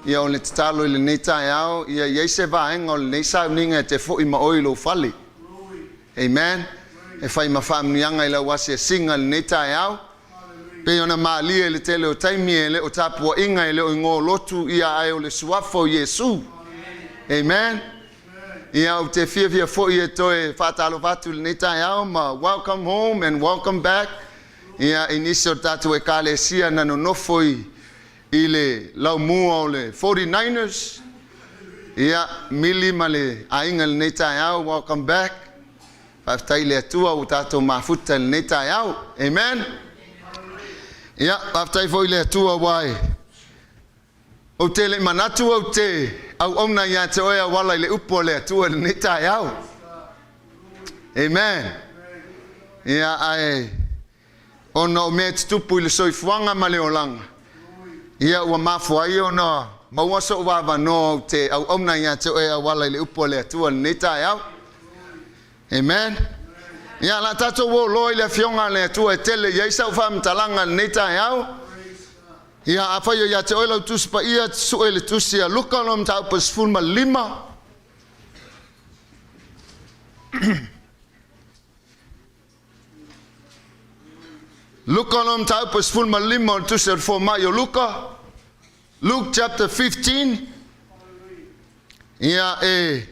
Ia, o le tatalo i lenei taeao, ia i ai se vaega o lenei sauniga e te fo'i ma oe i lou fale. Amen. E fai ma faamanuiaga i lau asiasiga i lenei taeao. Pei ona malie i le tele o taimi e le o tapuaiga, e le o igoa o lotu, ia ae o le suafa o Iesu. Amen. Ia, ou te fiafia foi e toe faatalofa atu i lenei taeao ma welcome home and welcome back. Ia, i nisi o le tatou ekalesia na nonofo i i le laumua o le 49ers. Ia, Mili ma le aiga i lenei taeao, welcome back. Faafetai i le Atua ua tatou mafuta i lenei taeao. Amen. Ia, faafetai foi i le Atua aua e ou te le i manatu ou te auauna ia te oe auala i le upu a le Atua i lenei taeao. Amen. Ia, ae ona o mea e tutupu i le soifuaga ma le olaga, ia ua mafua ai ona maua so'u avanoa ou te auauna ia te oe e auala i le upu a le Atua i lenei taeao. Amen. Ia, o le a tatou o loa i le Afioga a le Atua e tele i ai sau faamatalaga i lenei taeao. Ia, afai o ia te oe lau Tusi Paia, sue le Tusi a Luka, lona mataupu e 15. Luka lona mataupu e 15 o le Tusi a le Fomai o Luka, Luke chapter 15. Ia e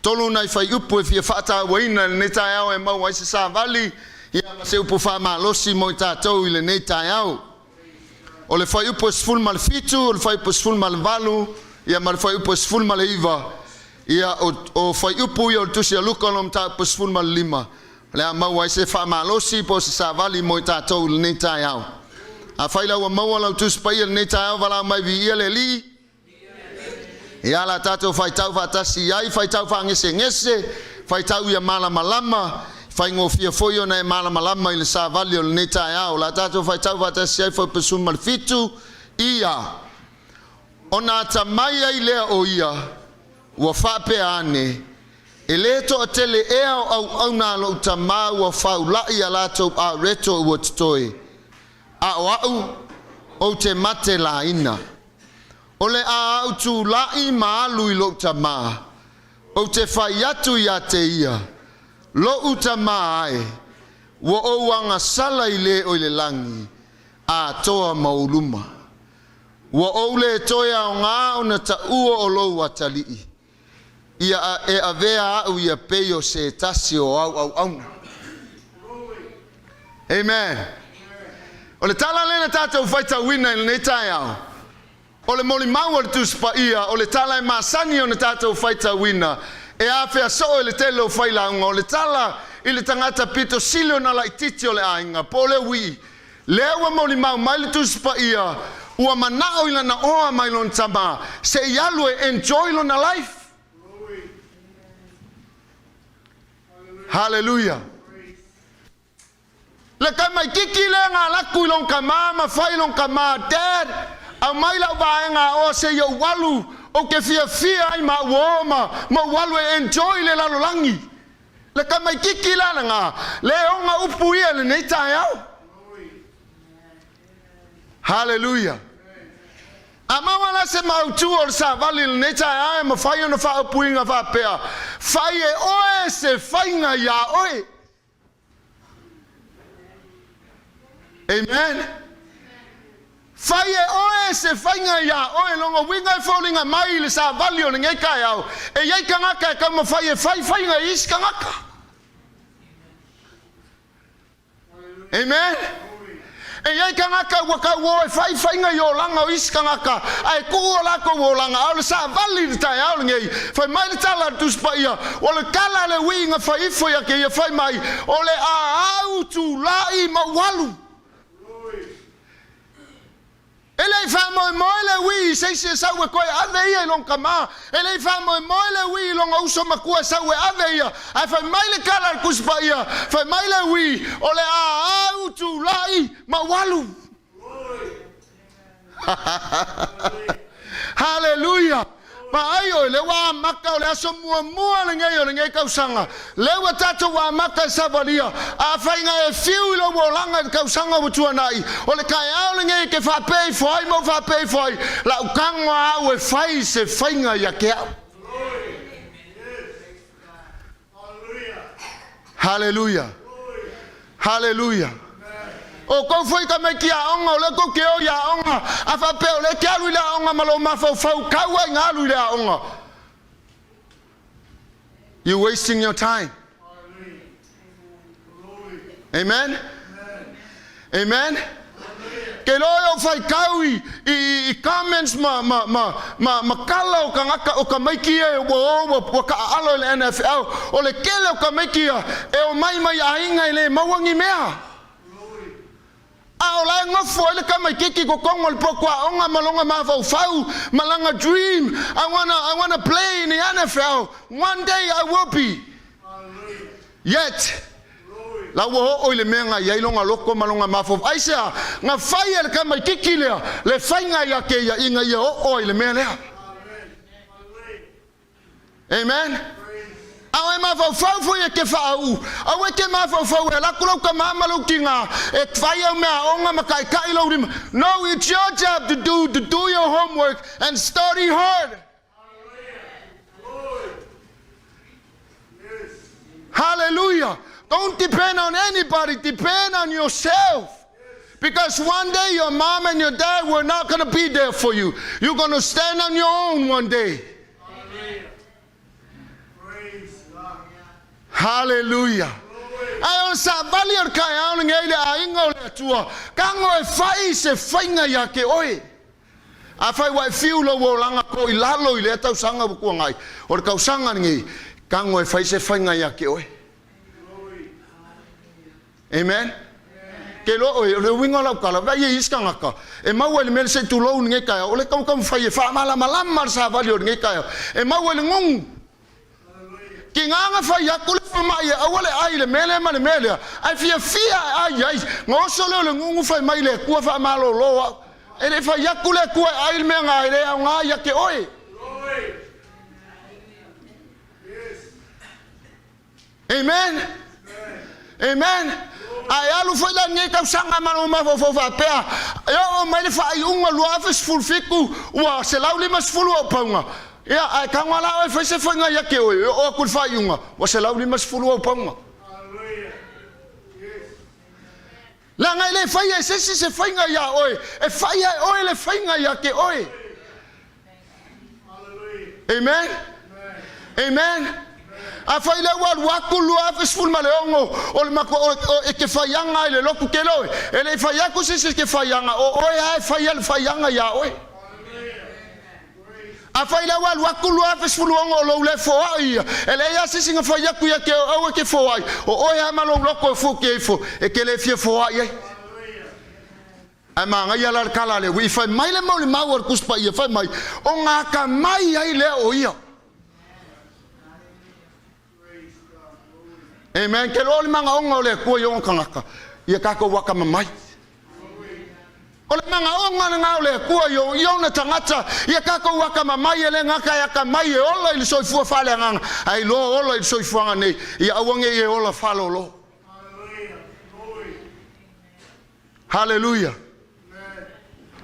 tolu nai fuaiupu e fia faatauaina i lenei taeao e maua ai se savali ia ma se upu faamalosi mo i tatou i lenei taeao. O le fuaiupu e 17, o le fuaiupu e 18, ia ma le fuaiupu e 19, ia o, o fuaiupu ia o le Tusi a Luka lona mataupu e 15, o le a maua ai se faamalosi po o se savali mo i tatou i lenei taeao. Afai la ua maua lau Tusi Paia i lenei taeao, valaau mai viia le Alii. Ia la tatou faitau faatasi ai, faitau faagesegese, faitau ia malamalama, faigofie foi ona e malamalama i le savali o lenei taeao. La tatou faitau faatasi ai fuaiupu 17, ia. Ona atamai ai lea o ia, ua faapea ane, E lē toatele ea o auauna a lo'u tamā ua faula'i a latou areto ua totoe, a o a'u ou te mate laina. O le a a'u tula'i ma alu i lo'u tamā, ou te fai atu iā te ia, Lo'u tamā ae, ua ou agasala i le o i le lagi, atoa ma ou luma. Ua ou lē toe aogā ona taua o lou atalii, ia e avea a'u ia pei o se tasi o au auauna. Amen. O le tala lea na tatou faitauina i lenei taeao, o le molimau a le Tusi Paia, o le tala e masani ona tatou faitauina, e afea soo e le tele o failauga, o le tala i le tagata pito sili ona laitiiti o le aiga, po o le uii, lea ua molimau mai le Tusi Paia, ua manao i lana oa mai lona tama, se i alu e enjoy lona life. Hallelujah. Le tamaititi lea na alu atu i lona tamā ma fai i lona tamā, Dad, aumai lau vaega aoa se i ou alu, ou te fiafia ai ma au uō ma ma ou alu e enjoy le lalolagi. Le tamaititi la lena, le ona upu ia i lenei taeao. Hallelujah. A maua la se mautū o le savali i lenei taeao e mafai ona faaupuina faapea, Fai e oe se faiga iā oe. Amen. Fai e oe se faiga iā oe, lona uiga e foliga mai i le savali o lenei taeao, e i ai tagata e taumafai e fai faiga i isi tagata. Amen. E i ai tagata ua tauō e fai faiga i olaga o isi tagata, ae tuu o latou olaga, a o le savali i le taeao lenei, fai mai le tala a le Tusi Paia, o le tala a le uiga fai ifo ia te ia, fai mai, o le a au tula'i ma ou alu. E le i faamoemoe le uii i se isi e sau e toe ave ia i lona tamā. E le i faamoemoe le uii i lona uso matua e sau e ave ia. Ae fai mai le tala a le Tusi Paia, fai mai le uii, O le a au tula'i ma ou alu. Haleluia! Vaai oe, lea ua amata o le aso muamua lenei o lenei tausaga, lea ua tatou amata e savalia. Afai na e fiu i lou olaga i le tausaga ua tuanai, o le taeao lenei e te faapea ifo ai ma ou faapea ifo ai, lau tago a au e fai se faiga ia te au. Haleluia! Haleluia! O tou foi tamaiti aoga, o lea tou te o i aoga, a faapea o lea e te alu i le aoga ma lou mafaufau tau ai na alu i le aoga, you wasting your time. Amen? Amen? Ke iloa e ou faitau i, i, i comments ma, ma, ma, ma, ma kala o tagata o tamaiti ia e ua o ua, ua taaalo i le NFL. O le tele o tamaiti ia e omai mai aiga e le maua ni mea. A o la e nofo ai le tamaititi i totonu o le potu aoga ma lona mafaufau ma lana dream, I wanna, I wanna play in the NFL, one day I will be. Yet, la ua oo i le mea na i ai lona loto ma lona mafaufau. Aisea? Na fai e le tamaititi lea le faiga ia te ia ina ia oo ai i le mea lea. Amen. A o e mafaufau foi e te faauu, aua e te mafaufau e alu atu lou tama ma lou tina e fai au meaaoga ma taitai lou lima. No, it's your job to do, to do your homework and study hard. Hallelujah. Don't depend on anybody, depend on yourself. Because one day your mom and your dad were not going to be there for you. You're going to stand on your own one day. Hallelujah. Ae o le savali o le taeao lenei i le aiga o le Atua, tago e fai se faiga ia te oe. Afai ua e fiu lou olaga ko i lalo i lea tausaga ua tuanai, o le tausaga lenei, tago e fai se faiga ia te oe. Amen. Ke iloa oe, o le uiga o lau tala, vaai e i isi tagata, e maua i le mea le se i tulou i lenei taeao, o le taumafai e faamalamalama le savali o lenei taeao, e maua i le gugu. Tiga na fai atu le faamai e aua le ai i le mea lea ma le mea lea, ae fiafia e ai ai, na oso lea o le gugu fai mai le Atua faamalolo au. E le i fai atu le Atua e ai le mea na e le aoga ia te oe. Amen. Amen. A e alu foi la lenei tausaga ma lou mafaufau faapea, e oo mai le faaiuga 2017 ua 150 ou pauga. Ia, ae tago la oe fai se faiga ia te oe, e oo atu i le faaiuga ua 150 ou pauga. Leaga e le faia e se isi se faiga iā oe, e faia e oe le faiga ia te oe. Amen. Amen. Afai lea ua alu atu 2016 o le matua o, o, e te faiaga i le lotu tele oe, e le i fai atu se isi e te faiaga, o oe lava e faia le faiaga iā oe. Afai lea ua alu atu 2016 o lou le foai ia, e leai lava se isi na fai atu ia te oe, aua e te foai, o oe lava ma lou loto e fuki ifo, e te le fia foai ai. Ae manaia la le tala a le uii, fai mai le molimau a le Tusi Paia, fai mai, o ga atamai ai lea o ia. Amen. Ke loa o le magaoga o le Atua i ona tagata, ia tatou atamamai. O le magaoga lena o le Atua i ona tagata, ia tatou atamamai, e le gata e atamai e ola i le soifua faaleagaga, ae iloa ola i le soifuaga nei, ia aua ne i e ola faalolo. Haleluia!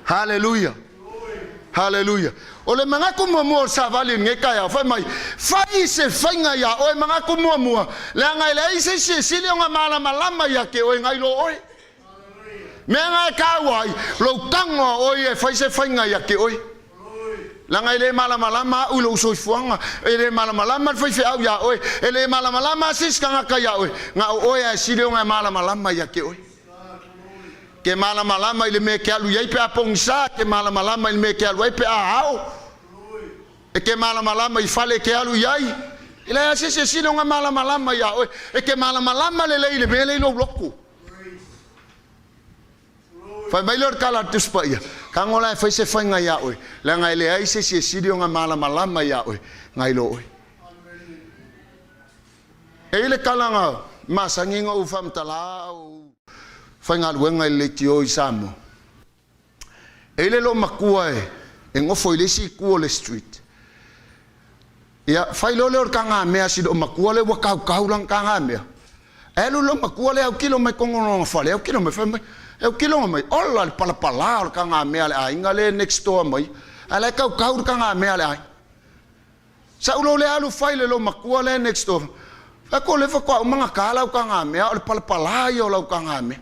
Haleluia! Haleluia! O le manatu muamua o le savali i lenei taeao, fai mai, fai se faiga iā oe, manatu muamua, leaga e leai se isi e sili ona malamalama ia te oe nai lo oe. Mea na e taua ai, lou tago a oe ia e fai se faiga ia te oe. Leaga e le malamalama au i lou soifuaga, e le malamalama le faifeau iā oe, e le malamalama se isi tagata iā oe, na o oe lava e sili ona e malamalama ia te oe. Ke malamalama i le mea e te alu i ai pe a pogisa, ke malamalama i le mea e te alu ai pe a ao, e te malamalama i fale e te alu i ai. E leai lava se isi e sili ona malamalama iā oe, e te malamalama lelei i le mea lea i lou loto. Fai mai lea o le tala a le Tusi Paia, Tago la e fai se faiga iā oe, leaga e leai se isi e sili ona malamalama iā oe nai lo oe. E i ai le tala na masani na ou faamatala a o ou faigaluega i le leitio i Samoa. E i ai le loomatua e nofo i le isi itu o le street. Ia, fai loa lea o le tagamea a si loomatua lea ua tautau lana tagamea, ae alu le loomatua lea autilo mai totonu o lona fale, autilo mai, fai mai, e autilo mai, ola le palapala o le tagamea a le aiga lea e next door mai, ae la e tautau le tagamea a le aiga. Sau loa lea alu fai le loomatua lea next door, fai atu o lea faatoa uma ona ta lau tagamea, a o le palapala ia o lau tagamea.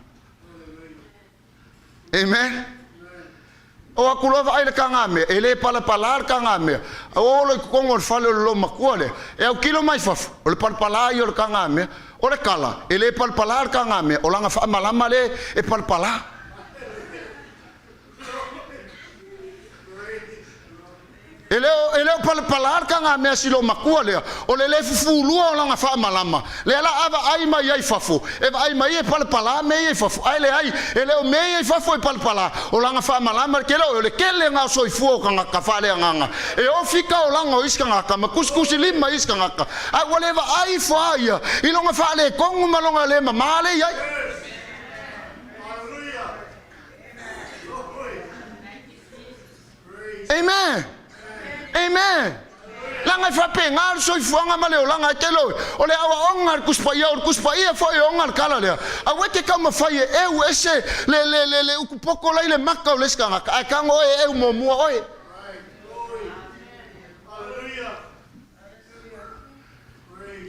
Amen. O atu loa vaai le tagamea, e le palapala le tagamea. A ua oo loa i totonu o le fale o le loomatua lea, e autilo mai fafo, o le palapala ia o le tagamea. O le tala, e le palapala le tagamea, o lana faamalama lea e palapala. E le o, e le o palapala le tagamea a si loomatua lea, o le le fufulua o lana faamalama, lea la a vaai mai ai fafo, e vaai mai e palapala mea ia i fafo, ae leai, e le o mea ia i fafo e palapala, o lana faamalama, ke le o le kelega o soifua o tagata faaleagaga, e ofi taolaga o isi tagata ma tusitusilima i isi tagata, a ua le vaai ifo a ia i lona faaletonu ma lona le mamā lea e i ai. Amen. Amen. Leaga e faapena le soifuaga ma le olaga e tele o le aoaoga a le Tusi Paia, o le Tusi Paia foi e ona le tala lea. Aua e te taumafai e eu ese le, le, le, le utu poto la i le mata o le isi tagata, ae tago oe e eu muamua oe.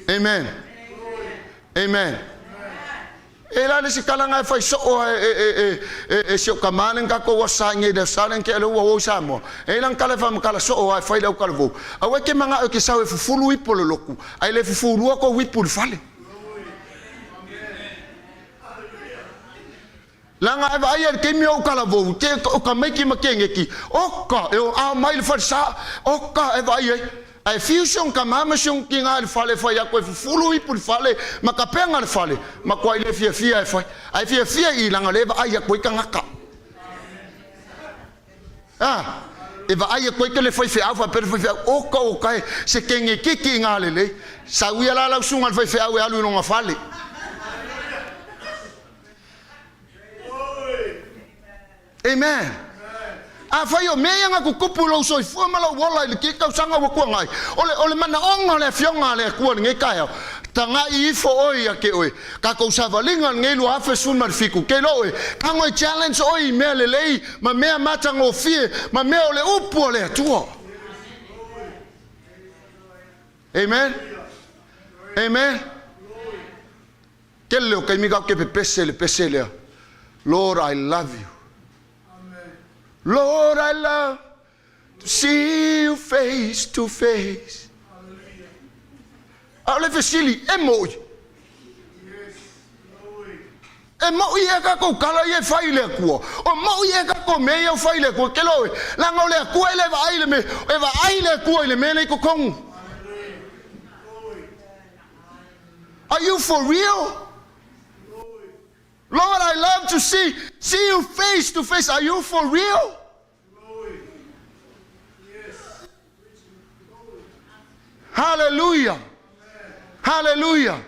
Amen. Amen. E la le isi tala na e fai soo e, e, e, e, e si o tama le tatou aso sa i nei le aso sa le ke le ua o i Samoa. E lang tala e whamakala soo a e fai le au kalavou. Aua e ke manga e ke sau e fufulu ipo le loku. Ai le fufulua ko ipu le fale. Leaga e vaai ai i le taimi o ou talavou, te, o tamaiti ma keneti, oka, e o ao mai le falesa, oka, e vaai ai. Ae fiu si ona tama ma si ona tina i le fale e fai atu e fufulu ipu i le fale ma tapena le fale, matuai le fiafia e fai. Ae fiafia i i leaga o lea e vaai atu ai tagata. A, e vaai atu ai ke le faifeau faapea le faifeau, oka oka e, se kenekiki i ngā lelei. Sau ia la lau susuga i le faifeau e alu i lona fale. Amen. Afai o mea ia na tutupu i lou soifua ma lou ola i le kei tausaga ua tuanai, o le, o le manaoga o le Afioga a le Atua i lenei taeao, tagai ifo oe ia te oe. Tatou savaliga i lenei 2017, kei lo oe, tago e challenge oe i mea lelei ma mea matagofie ma mea o le upu a le Atua. Amen. Amen. Tele o taimi tatou te pepese i le pese lea, Lord I love you. Lord I love to see you face to face. A o le fesili, e moʻi? E moʻi ea tatou tala ia e fai i le Atua? O moʻi ea tatou mea ia e fai i le Atua? Ke loe, leaga o le Atua e le vaai i le mea, e vaai le Atua i le mea lea i totonu. Are you for real? Lord, I love to see, see you face to face. Are you for real? Hallelujah. Hallelujah.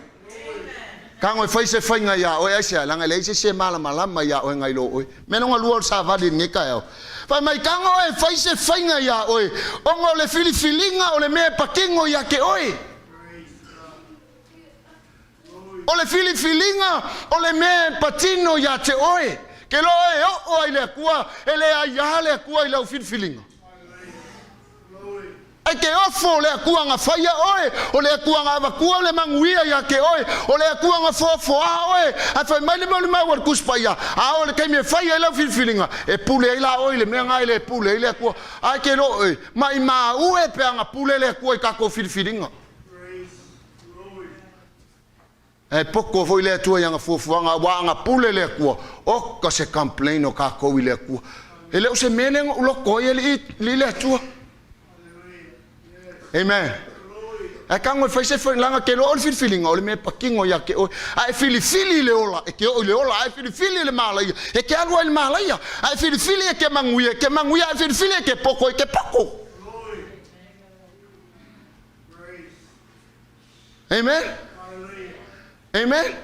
Tago e fai se faiga iā oe aisea, leaga e leai se isi e malamalama iā oe nai lo oe. Mea lona lua o le savali i lenei taeao. Fai mai, tago e fai se faiga iā oe, ona o le filifiliga o le mea e patino ia te oe. O le filifiliga o le mea e patino ia te oe. Ke loa e oo ai le Atua, e le aiā le Atua i lau filifiliga. Ae ke ofo o le Atua na faia oe, o le Atua na avatua le manuia ia te oe, o le Atua na foafoā oe, ae fai mai le mea o le mau a le Tusi Paia, a o le taimi e fai ai lau filifiliga, e pule ai la oe i le mea na e le pule ai le Atua. Ae ke loa e maimau e pe ana pule le Atua i tatou filifiliga. Ae poto foi le Atua i ana fuafuaga, aua ana pule le Atua, oka se complain o kakou i le Atua. E le o se mea lea na ou loto ai e alii le Atua. Amen. Ae tago e fai se failaga ke loa o le filifiliga o le mea e patino ia te oe. A e filifili i le ola, e te oo i le ola. A e filifili i le malaia, e te alu ai i le malaia. A e filifili e te manuia, e te manuia. A e filifili e te poto, e te poto. Amen. Amen.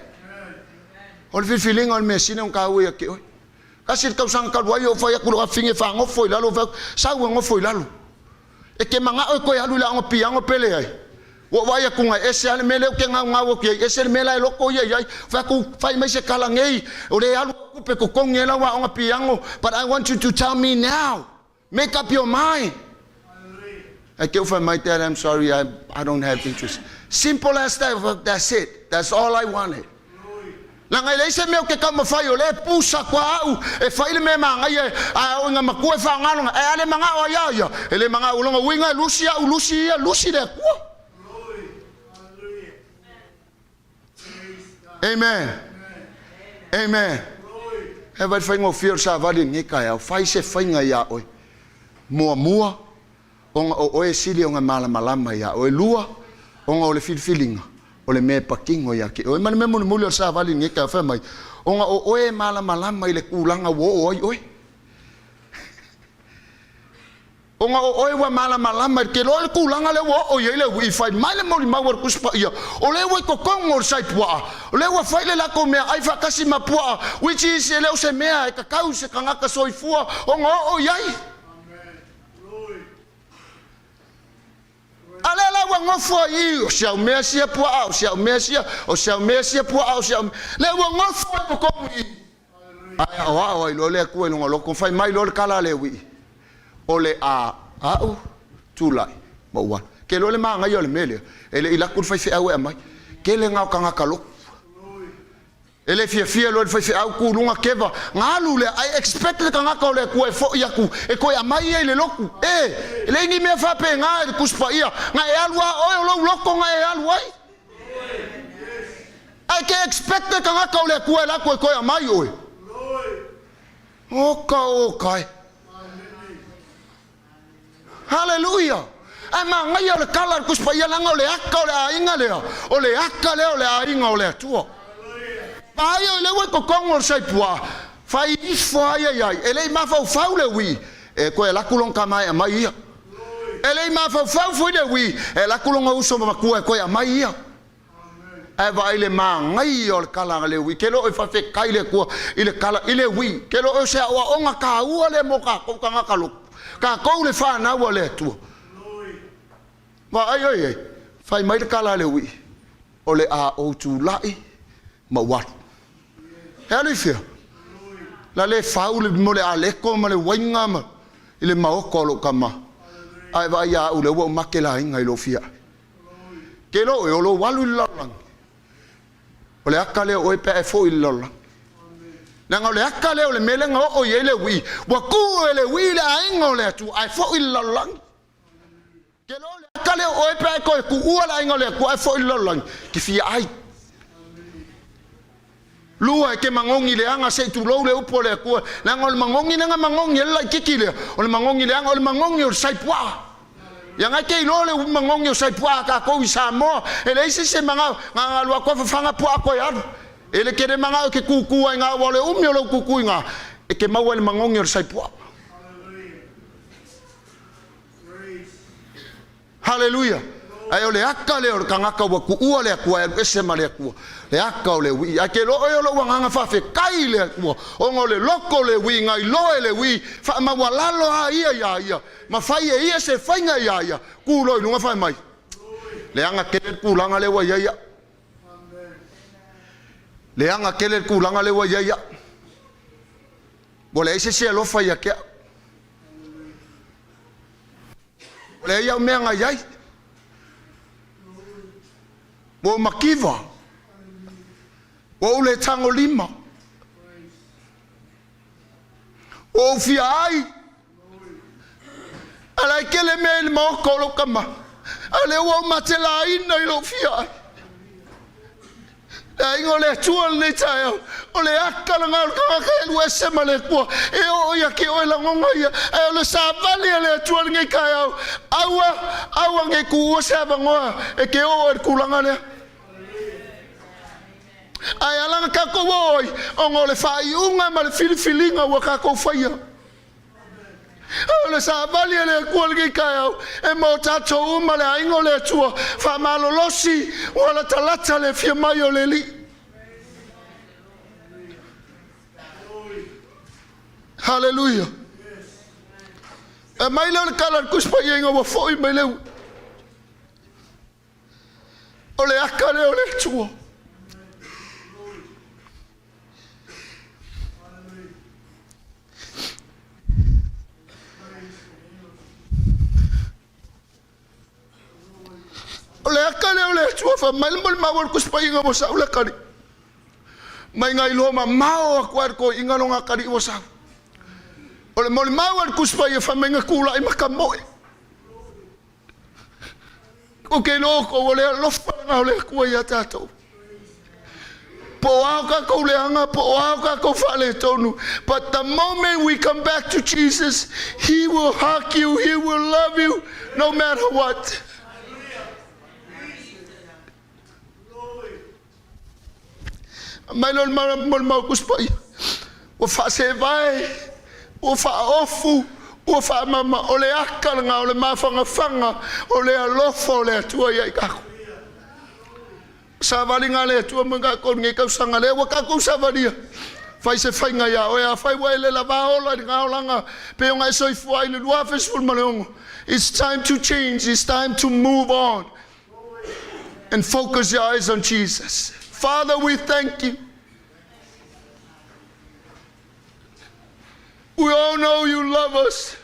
O le filifiliga o le mea sili ona taua ia te oe. Tasi le tausaga talu ai o fai atu le afine e fagofo i lalo, fai atu, sau e gofo i lalo. E te mana'o e toe alu i le aoga piano pe leai? Ua ou vaai atu na e ese lava le mea lea ou te gaugau atu i ai, ese le mea la e loto ia i ai. Fai atu, fai mai se tala nei, o le alu au tupe totogi ai lau aoga piano, but I want you to tell me now. Make up your mind. Ae te u fai mai, Dad, I'm sorry, I don't have interest. Simple as that, that's it. That's all I wanted. Leaga e leai se mea ou te taumafai o lea e pusa atu a au e fai le mea e manaia ae o ina matua e faagaloga ae a le manao ai a ia e le manao o lona uiga e lusi au lusi ia lusi le Atua. Amen. Amen. E vai faigofie o le savali i lenei taeao. Fai se faiga iā oe. Muamua, ona o oe e sili ona malamalama iā oe. Lua, ona o le filifiliga, o le mea e patino ia te oe. Ma le mea mulimuli o le savali i lenei taeao, fai mai, ona o oe e malamalama i le tulaga ua oo ai oe. Ona o oe ua malamalama i le keloa le tulaga lea ua oo i ai le uii, fai mai le molimau a le Tusi Paia, o lea ua i totonu o le sai puaa, o lea ua fai le latou meaai faatasi ma puaa, which is e le o se mea e tatau i se tagata soifua ona oo i ai. A lea la ua nofo ai i, o si au mea sia puaa, o si au mea sia, o si au mea sia puaa, o si au mea, lea ua nofo ai i totonu i i. Ae aoao ai loa le Atua i lona loto, fai mai loa le tala a Lewi, O le a a'u tulai ma ou alu. Ke loa le manaia o le mea lea, e le i laku le faifeau e aumai. Tele na o tagata lotu. E le fiafia loa le faifeau tu luga keva, na alu lea, ae expect le tagata o le Atua e fo'i atu e toe aumai ia i le lotu. E, e leai ni mea faapena i le Tusi Paia, na e alu a oe o lou loto na e alu ai. Ae ke expect le tagata o le Atua e alu atu e toe aumai oe. Oka oka e. Haleluia! Ae manaia o le tala a le Tusi Paia leaga o le aka o le aiga lea, o le aka lea o le aiga o le Atua. Vaai o lea ua i totonu o le saipua, fai ifo a ia iai, e le i mafaufau le ui, e toe alu atu lona tama e aumai ia. E le i mafaufau foi le ui, e alu atu lona uso matua e toe aumai ia. Ae vaai le manaia o le tala a le ui. Ke lo'o e faafetai le Atua i le tala i le ui. Ke lo'o se aoaoga taua lea mo tatou tagata lotu. Tatou le fanau a le Atua. Vaai oi ai, fai mai le tala a le ui, o le a ou tulai ma ou alu. E alu i fea? La le fau le mo le aleko ma le uaiga ma i le maota o lou tama. Ae vaai ia au lea ua ou make laina i lou fia ai. Ke lo oe o lou alu i le lalolagi. O le aka lea o oe pe a e foi i le lalolagi. Leaga o le aka lea o le mea lea na oo i ai le uii. Ua tu e le uii le aiga o le Atua ae foi i le lalolagi. Ke lo o le aka lea o oe pe a e toe tuua le aiga o le Atua ae foi i le lalolagi, ke fia ai. Lua, e ke magogi leaga, se i tulou le upu a le Atua, leaga o le magogi lea na magogi ai le laititi lea, o le magogi leaga, o le magogi o le sai puaa. Ia na e te iloa le magogi o sai puaa a tatou i Samoa, e leai se isi e manao, na ona alu atu lava fafaga puaa toe alu. E le tele manao e te tutu ai na, aua o le umi o lou tutu i na, e te maua i le magogi o le sai puaa. Haleluia! Ae o le aka lea o le tagata ua tuua le Atua e alu ese ma le Atua, le aka o le uii. Ae ke loa oe o lou agaga faafetai i le Atua, ona o le loko o le uii na iloa e le uii, faamaualalo a ia iā ia, ma fai e ia se faiga iā ia, tu loa i luga fai mai, Leaga tele le tulaga lea ua i ai au. Leaga tele le tulaga lea ua i ai au. Ua leai se isi e alofa ia te au. Ua leai au mea na i ai. Ua ou mativa. Ua ou le tagolima. Ua ou fia ai. A la e tele mea i le maota o lou tama. A lea ua ou matelaina i lou fia ai. Le aiga o le Atua lenei taeao, o le aka lena o le tagata e alu ese ma le Atua, e oo ia te oe lagona ia, ae o le savali a le Atua lenei taeao, aua, aua nei tuua se avanoa e te oo ai le tulaga lea. Ae ala na tatou oo ai, ona o le faaiuga ma le filifiliga ua tatou faia. O le savali a le Atua lenei taeao, e mo tatou uma le aiga o le Atua, faamalolosi ua latalata le afio mai o le Alii. Haleluia. Aumai lea o le tala a le Tusi Paia ina ua foi mai le O le aka lea o le Atua. O le aka lea o le Atua fai mai le molimau a le Tusi Paia ua sau le atalii. Mai na iloa mamao atu lava e le toeaina lona atalii ua sau. O le molimau a le Tusi Paia fai mai na tulai ma tamoe. Ou te iloa outou o le alofa lena o le Atua ia tatou. Po o a tatou leaga, po o a tatou faaletonu. But the moment we come back to Jesus, He will hug you, He will love you, no matter what. Mai lea o le molimau Tusi Paia, ua faasevae, ua faaofu, ua faamama, o le aka lena o le mafanafana o le alofa o le Atua ia i tatou. Savaliga a le Atua mo tatou i lenei tausaga lea ua tatou savalia. Fai se faiga ia oe, afai ua e le lavā ola i lena olaga pei ona e soifua ai i le 2016. It's time to change, it's time to move on and focus your eyes on Jesus. Father, we thank you. We all know you love us.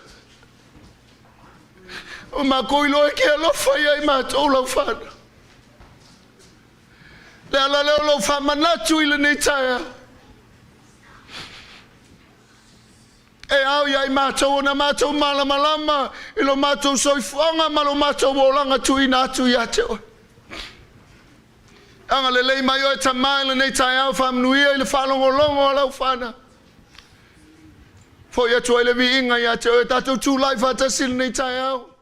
O makou iloa e ke alofa ia i matou lau whana. Le ala lea o lou faamanatu i lenei taeao. E ao ia i matou ona matou malamalama i lo matou soifuaga ma lo matou olaga tuuina atu ia te oe. Agalelei mai oe Tama i lenei taeao faamanuia i le faalogologo a lau fanau. Foi atu ai le viiga ia te oe tatou tulai faatasi i lenei taeao.